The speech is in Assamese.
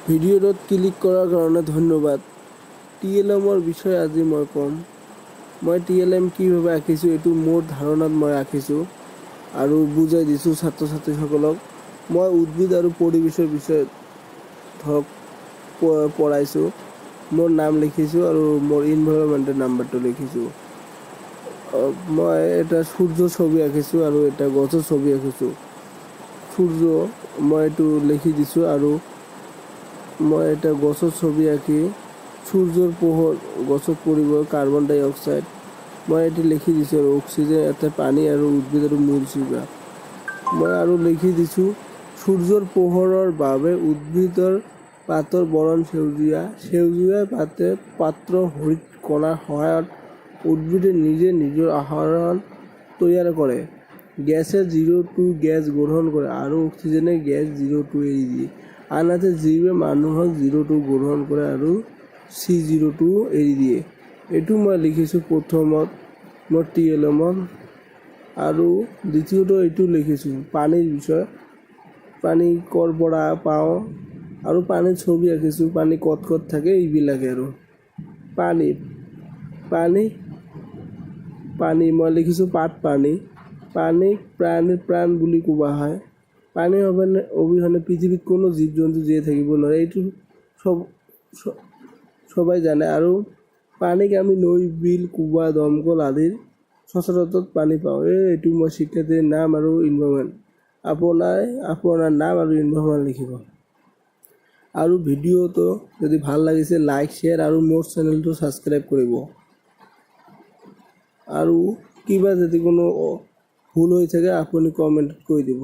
ভিডিঅ'টোত ক্লিক কৰাৰ কাৰণে ধন্যবাদ। টিএলএমৰ বিষয়ে আজি মই ক'ম। মই টিএলএম কিভাৱে আঁকিছোঁ, এইটো মোৰ ধাৰণাত মই আঁকিছোঁ আৰু বুজাই দিছোঁ ছাত্ৰ ছাত্ৰীসকলক। মই উদ্ভিদ আৰু পৰিৱেশৰ বিষয়ে ধৰক পঢ়াইছোঁ। মোৰ নাম লিখিছোঁ আৰু মোৰ ইনভাইৰনমেণ্টৰ নাম্বাৰটো লিখিছোঁ। মই এটা সূৰ্য ছবি আঁকিছোঁ আৰু এটা গছৰ ছবি আঁকিছোঁ। সূৰ্য মই এইটো লিখি দিছোঁ আৰু মই এটা গছৰ ছবি আঁকি সূৰ্যৰ পোহৰ গছত পৰিব, কাৰ্বন ডাই অক্সাইড মই এইটো লিখি দিছোঁ আৰু অক্সিজেন, ইয়াতে পানী আৰু উদ্ভিদ আৰু মূল শিপা। মই আৰু লিখি দিছোঁ, সূৰ্যৰ পোহৰৰ বাবে উদ্ভিদৰ পাতৰ বৰণ সেউজীয়া। সেউজীয়া পাতে পাত্ৰ হৰিৎ কণাৰ সহায়ত উদ্ভিদে নিজে নিজৰ আহৰণ তৈয়াৰ কৰে। গেছে জিৰ' টু গেছ গ্ৰহণ কৰে আৰু অক্সিজেনে গেছ জিৰ' টু এৰি দিয়ে। আনহাতে জীৱে মানুহক জিৰ' টু গ্ৰহণ কৰে আৰু চি জিৰ' টু এৰি দিয়ে। এইটো মই লিখিছোঁ প্ৰথমত মই টিএলএমত। আৰু দ্বিতীয়টো এইটো লিখিছোঁ পানীৰ বিষয়ে, পানী ক'ৰ পৰা পাওঁ আৰু পানীৰ ছবি আঁকিছোঁ, পানী ক'ত ক'ত থাকে, এইবিলাকে। আৰু পানী পানী পানী মই লিখিছোঁ পাত পানী। পানীক প্ৰাণীৰ প্ৰাণ বুলি কোৱা হয়। পানী অবিহনে পৃথিৱীত কোনো জীৱ জন্তু জীয়াই থাকিব নোৱাৰে, এইটো চব সবাই জানে। আৰু পানীক আমি নৈ, বিল, কুঁৱা, দমকল আদিৰ সচৰাচৰ পানী পাওঁ। এইটো মই শিক্ষাৰ্থীৰ নাম আৰু ইনভাইৰনমেণ্ট। আপোনাৰ আপোনাৰ নাম আৰু ইনভাইৰনমেণ্ট লিখিব। আৰু ভিডিঅ'টো যদি ভাল লাগিছে, লাইক, শ্বেয়াৰ আৰু মোৰ চেনেলটো ছাবস্ক্ৰাইব কৰিব। আৰু কিবা যদি কোনো ভুল হৈ থাকে, আপুনি কমেণ্টত কৈ দিব।